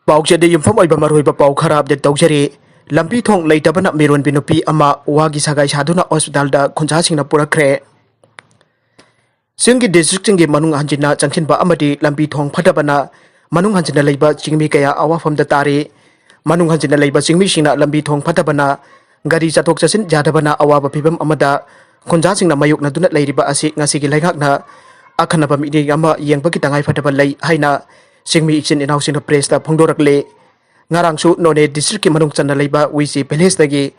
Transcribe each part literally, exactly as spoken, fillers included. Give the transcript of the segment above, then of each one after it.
ꯄꯥꯎꯆꯦꯗ ꯌꯨꯝꯐꯝ ꯑꯣꯏꯕ ꯃꯔꯨꯑꯣꯏꯕ ꯄꯥꯎ ꯈꯔ ꯑꯞꯗꯦꯠ ꯇꯧꯖꯔꯤ꯫ ꯂꯝꯕꯤ ꯊꯣꯡ ꯂꯩꯇꯕꯅ ꯃꯤꯔꯣꯟꯕꯤ ꯅꯨꯄꯤ ꯑꯃ ꯋꯥꯒꯤ ꯁꯒꯥꯏ ꯁꯥꯗꯨꯅ ꯍꯣꯁꯄꯤꯇꯥꯜꯗ ꯈꯨꯟꯖꯥꯁꯤꯡꯅ ꯄꯨꯔꯛꯈ꯭ꯔꯦ꯫ ꯆꯤꯡꯒꯤ ꯗꯤꯁꯇ꯭ꯔꯤꯛꯁꯤꯡꯒꯤ ꯃꯅꯨꯡ ꯍꯟꯖꯤꯟꯅ ꯆꯪꯁꯤꯟꯕ ꯑꯃꯗꯤ ꯂꯝꯕꯤ ꯊꯣꯡ ꯐꯠꯇꯕꯅ ꯃꯅꯨꯡ ꯍꯟꯖꯤꯟꯅ ꯂꯩꯕ ꯆꯤꯡꯃꯤ ꯀꯌꯥ ꯑꯋꯥꯐꯝꯗ ꯇꯥꯔꯤ꯫ ꯃꯅꯨꯡ ꯍꯟꯖꯤꯟꯅ ꯂꯩꯕ ꯆꯤꯡꯃꯤꯁꯤꯡꯅ ꯂꯝꯕꯤ ꯊꯣꯡ ꯐꯠꯇꯕꯅ ꯒꯥꯔꯤ ꯆꯠꯊꯣꯛ ꯆꯠꯁꯤꯟ ꯌꯥꯗꯕꯅ ꯑꯋꯥꯕ ꯐꯤꯕꯝ ꯑꯃꯗ ꯈꯨꯟꯖꯥꯁꯤꯡꯅ ꯃꯥꯌꯣꯛꯅꯗꯨꯅ ꯂꯩꯔꯤꯕ ꯑꯁꯤ ꯉꯁꯤꯒꯤ ꯂꯩꯉꯥꯛꯅ ꯑꯈꯟꯅꯕ ꯃꯤꯠꯌꯦꯡ ꯑꯃ ꯌꯦꯡꯕꯒꯤ ꯇꯉꯥꯏꯐꯗꯕ ꯂꯩ ꯍꯥꯏꯅ ꯆꯤꯡꯃꯤ ꯏꯆꯤꯟ ꯏꯅꯥꯎꯁꯤꯡꯅ ꯄ꯭ꯔꯦꯁꯇ ꯐꯣꯡꯗꯣꯔꯛꯂꯤ꯫ ꯉꯔꯥꯡꯁꯨ ꯅꯣꯅꯦ ꯗꯤꯁꯇ꯭ꯔꯤꯛꯀꯤ ꯃꯅꯨꯡ ꯆꯟꯅ ꯂꯩꯕ ꯋꯤꯁꯤ ꯚꯤꯂꯦꯖꯇꯒꯤ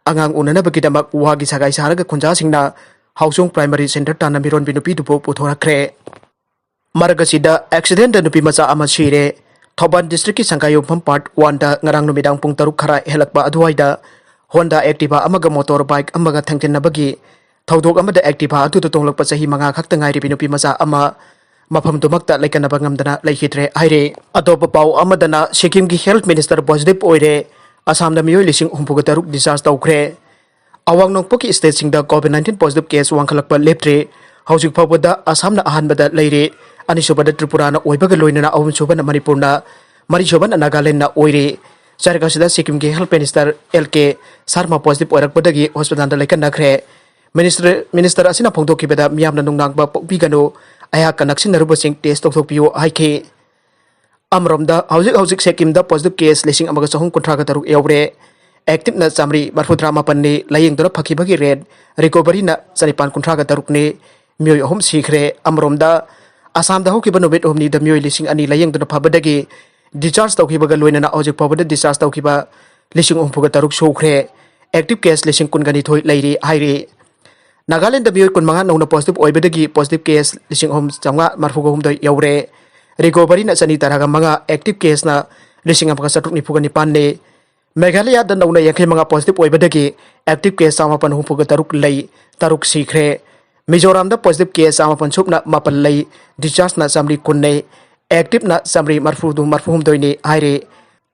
ꯑꯉꯥꯡ ꯎꯅꯅꯕꯒꯤꯗꯃꯛ ꯋꯥꯒꯤ ꯁꯒꯥꯏ ꯁꯥꯔꯒ ꯈꯨꯟꯖꯥꯁꯤꯡꯅ ꯍꯥꯎꯆꯣꯡ ꯄ꯭ꯔꯥꯏꯃꯔꯤ ꯁꯦꯟꯇꯔ ꯇꯥꯟꯅ ꯃꯤꯔꯣꯟꯕꯤ ꯅꯨꯄꯤꯗꯨꯕꯨ ꯄꯨꯊꯣꯔꯛꯈ꯭ꯔꯦ꯫ ꯃꯔꯛ ꯑꯁꯤꯗ ꯑꯦꯛꯁꯤꯗꯦꯟꯗ ꯅꯨꯄꯤ ꯃꯆꯥ ꯑꯃ ꯁꯤꯔꯦ꯫ ꯊꯧꯕꯥꯜ ꯗꯤꯁꯇ꯭ꯔꯤꯛꯀꯤ ꯁꯪꯒꯥꯏꯌꯨꯝꯐꯝ ꯄꯥꯔꯠ ꯋꯥꯟꯗ ꯉꯔꯥꯡ ꯅꯨꯃꯤꯗꯥꯡ ꯄꯨꯡ ꯇꯔꯨꯛ ꯈꯔ ꯍꯦꯜꯂꯛꯄ ꯑꯗꯨꯋꯥꯏꯗ ꯍꯣꯟꯗꯥ ꯑꯦꯛꯇꯤꯚꯥ ꯑꯃꯒ ꯃꯣꯇꯣꯔ ꯕꯥꯏꯛ ꯑꯃꯒ ꯊꯦꯡꯖꯤꯟꯅꯕꯒꯤ ꯊꯧꯗꯣꯛ ꯑꯃꯗ ꯑꯦꯛꯇꯤꯚꯥ ꯑꯗꯨꯗ ꯇꯣꯡꯂꯛꯄ ꯆꯍꯤ ꯃꯉꯥ ꯈꯛꯇ ꯉꯥꯏꯔꯤꯕꯤ ꯅꯨꯄꯤ ꯃꯆꯥ ꯑꯃ ꯃꯐꯝꯗꯨꯃꯛꯇ ꯂꯩꯀꯟꯅꯕ ꯉꯝꯗꯅ ꯂꯩꯈꯤꯗ꯭ꯔꯦ ꯍꯥꯏꯔꯦ꯫ ꯑꯇꯣꯞꯄ ꯄꯥꯎ ꯑꯃꯗꯅ ꯁꯤꯛꯀꯤꯝꯒꯤ ꯍꯦꯜꯊ ꯃꯤꯅꯤꯁꯇꯔ ꯄꯣꯖꯤꯇꯤꯚ ꯑꯣꯏꯔꯦ꯫ ꯑꯁꯥꯝꯗ ꯃꯤꯑꯣꯏ ꯂꯤꯁꯤꯡ ꯍꯨꯝꯐꯨꯒ ꯇꯔꯨꯛ ꯗꯤꯁꯆꯥꯔꯖ ꯇꯧꯈ꯭ꯔꯦ꯫ ꯑꯋꯥꯡ ꯅꯣꯡꯄꯣꯛꯀꯤ ꯁ꯭ꯇꯦꯠꯁꯤꯡꯗ ꯀꯣꯚꯤꯗ ꯅꯥꯏꯟꯇꯤꯟ ꯄꯣꯖꯤꯇꯤꯚ ꯀꯦꯁ ꯋꯥꯡꯈꯠꯂꯛꯄ ꯂꯦꯞꯇ꯭ꯔꯤ꯫ ꯍꯧꯖꯤꯛ ꯐꯥꯎꯕꯗ ꯑꯁꯥꯝꯅ ꯑꯍꯥꯟꯕꯗ ꯂꯩꯔꯤ꯫ ꯑꯅꯤꯁꯨꯕꯗ ꯇ꯭ꯔꯤꯄꯨꯔꯥꯅ ꯑꯣꯏꯕꯒ ꯂꯣꯏꯅꯅ ꯑꯍꯨꯝꯁꯨꯕꯅ ꯃꯅꯤꯄꯨꯔꯅ, ꯃꯔꯤꯁꯨꯕꯅ ꯅꯥꯒꯥꯂꯦꯟꯗꯅ ꯑꯣꯏꯔꯤ꯫ ꯆꯔꯛ ꯑꯁꯤꯗ ꯁꯤꯛꯀꯤꯝꯒꯤ ꯍꯦꯜꯊ ꯃꯤꯅꯤꯁꯇꯔ ꯑꯦꯜ ꯀꯦ ꯁꯔꯃ ꯄꯣꯖꯤꯇꯤꯚ ꯑꯣꯏꯔꯛꯄꯗꯒꯤ ꯍꯣꯁꯄꯤꯇꯥꯜꯗ ꯂꯩꯀꯟꯅꯈ꯭ꯔꯦ꯫ ꯃꯤꯅꯤꯁꯇꯔ, ꯃꯤꯅꯤꯁꯇꯔ ꯑꯁꯤꯅ ꯐꯣꯡꯗꯣꯛꯈꯤꯕꯗ ꯃꯤꯌꯥꯝꯅ ꯅꯨꯡꯅꯥꯡꯕ ꯄꯣꯛꯄꯤꯒꯅꯨ, ꯑꯩꯍꯥꯛꯀ ꯅꯛꯁꯤꯟꯅꯔꯨꯕꯁꯤꯡ ꯇꯦꯁ ꯇꯧꯊꯣꯛꯄꯤꯌꯨ ꯍꯥꯏꯈꯤ꯫ ꯑꯃꯔꯣꯝꯗ ꯍꯧꯖꯤꯛ ꯍꯧꯖꯤꯛ ꯁꯤꯛꯀꯤꯝꯗ ꯄꯣꯖꯤꯇꯤꯚ ꯀꯦꯁ ꯂꯤꯁꯤꯡ ꯑꯃꯒ ꯆꯍꯨꯝ ꯀꯨꯟꯊ꯭ꯔꯥꯒ ꯇꯔꯨꯛ ꯌꯧꯔꯦ꯫ ꯑꯦꯛꯇꯤꯚꯅ ꯆꯥꯃꯔꯤ ꯃꯔꯐꯨꯇꯔꯥ ꯃꯥꯄꯟꯅꯤ, ꯂꯥꯌꯦꯡꯗꯨꯅ ꯐꯈꯤꯕꯒꯤ ꯔꯦꯠ, ꯔꯤꯀꯣꯚꯔꯤꯅ ꯆꯅꯤꯄꯥꯟ ꯀꯨꯟꯊ꯭ꯔꯥꯒ ꯇꯔꯨꯛꯅꯤ꯫ ꯃꯤꯑꯣꯏ ꯑꯍꯨꯝ ꯁꯤꯈ꯭ꯔꯦ꯫ ꯑꯃꯔꯣꯝꯗ ꯑꯁꯥꯝꯗ ꯍꯧꯈꯤꯕ ꯅꯨꯃꯤꯠ ꯍꯨꯝꯅꯤꯗ ꯃꯤꯑꯣꯏ ꯂꯤꯁꯤꯡ ꯑꯅꯤ ꯂꯥꯌꯦꯡꯗꯨꯅ ꯐꯕꯗꯒꯤ ꯗꯤꯁꯆꯥꯔꯖ ꯇꯧꯈꯤꯕꯒ ꯂꯣꯏꯅꯅ ꯍꯧꯖꯤꯛ ꯐꯥꯎꯕꯗ ꯗꯤꯁꯆꯥꯔꯖ ꯇꯧꯈꯤꯕ ꯂꯤꯁꯤꯡ ꯍꯨꯝꯐꯨꯒ ꯇꯔꯨꯛ ꯁꯨꯈ꯭ꯔꯦ꯫ ꯑꯦꯛꯇꯤꯚ ꯀꯦꯁ ꯂꯤꯁꯤꯡ ꯀꯨꯟꯒ ꯅꯤꯊꯣꯏ ꯂꯩꯔꯤ ꯍꯥꯏꯔꯤ꯫ ꯅꯥꯒꯥꯂꯦꯟꯗ ꯃꯤꯑꯣꯏ ꯀꯨꯟꯃꯉꯥ ꯅꯧꯅ ꯄꯣꯖꯤꯇꯤꯚ ꯑꯣꯏꯕꯗꯒꯤ ꯄꯣꯖꯤꯇꯤꯚ ꯀꯦꯁ ꯂꯤꯁꯤꯡ ꯑꯍꯨꯝ ꯆꯥꯝꯃꯉꯥ ꯃꯔꯐꯨꯒ ꯍꯨꯝꯗꯣꯏ ꯌꯧꯔꯦ꯫ ꯔꯤꯀꯣꯚꯔꯤꯅ ꯆꯅꯤ ꯇꯔꯥꯒ ꯃꯉꯥ, ꯑꯦꯛꯇꯤꯚ ꯀꯦꯁꯅ ꯂꯤꯁꯤꯡ ꯑꯃꯒ ꯆꯥꯇ꯭ꯔꯨꯛ ꯅꯤꯐꯨꯒ ꯅꯤꯄꯥꯟꯅꯤ꯫ ꯃꯦꯘꯥꯂꯌꯥꯗ ꯅꯧꯅ ꯌꯥꯡꯈꯩ ꯃꯉꯥ ꯄꯣꯖꯤꯇꯤꯚ ꯑꯣꯏꯕꯗꯒꯤ ꯑꯦꯛꯇꯤꯚ ꯀꯦꯁ ꯆꯥꯃꯥꯄꯟ ꯍꯨꯝꯐꯨꯒ ꯇꯔꯨꯛ ꯂꯩ, ꯇꯔꯨꯛ ꯁꯤꯈ꯭ꯔꯦ꯫ ꯃꯤꯖꯣꯔꯥꯝꯗ ꯄꯣꯖꯤꯇꯤꯚ ꯀꯦꯁ ꯆꯥꯃꯥꯄꯟ ꯁꯨꯞꯅ ꯃꯥꯄꯟ ꯂꯩ, ꯗꯤꯁꯆꯥꯔꯖꯅ ꯆꯥꯃꯔꯤ ꯀꯨꯟꯅꯤ, ꯑꯦꯛꯇꯤꯚꯅ ꯆꯥꯃꯔꯤ ꯃꯔꯐꯨ ꯃꯔꯐꯨ ꯍꯨꯝꯗꯣꯏꯅꯤ ꯍꯥꯏꯔꯤ꯫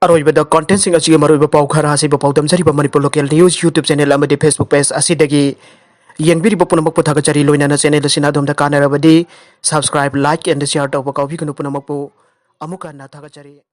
ꯑꯔꯣꯏꯕꯗ ꯀꯣꯟꯇꯦꯟꯁꯤꯡ ꯑꯁꯤꯒꯤ ꯃꯔꯨꯑꯣꯏꯕ ꯄꯥꯎ ꯈꯔ ꯑꯁꯤꯕꯨ ꯄꯥꯎꯗꯝꯖꯔꯤꯕ Manipur local news YouTube channel ꯑꯃꯗꯤ ꯐꯦꯁꯕꯨꯛ ꯄꯦꯖ ꯑꯁꯤꯗꯒꯤ ꯌꯦꯡꯕꯤꯔꯤꯕ ꯄꯨꯝꯅꯃꯛꯄꯨ ꯊꯥꯒꯠꯆꯔꯤ꯫ ꯂꯣꯏꯅꯅ ꯆꯦꯅꯦꯜ ꯑꯁꯤꯅ ꯑꯗꯣꯝꯗ ꯀꯥꯟꯅꯔꯕꯗꯤ ꯁꯕꯁꯀ꯭ꯔꯥꯏꯕ, ꯂꯥꯏꯛ ꯑꯦꯟ ꯁꯤꯌꯥꯔ ꯇꯧꯕ ꯀꯥꯎꯕꯤꯒꯅꯨ꯫ ꯄꯨꯝꯅꯃꯛꯄꯨ ꯑꯃꯨꯛ ꯍꯟꯅ ꯊꯥꯒꯠꯆꯔꯤ꯫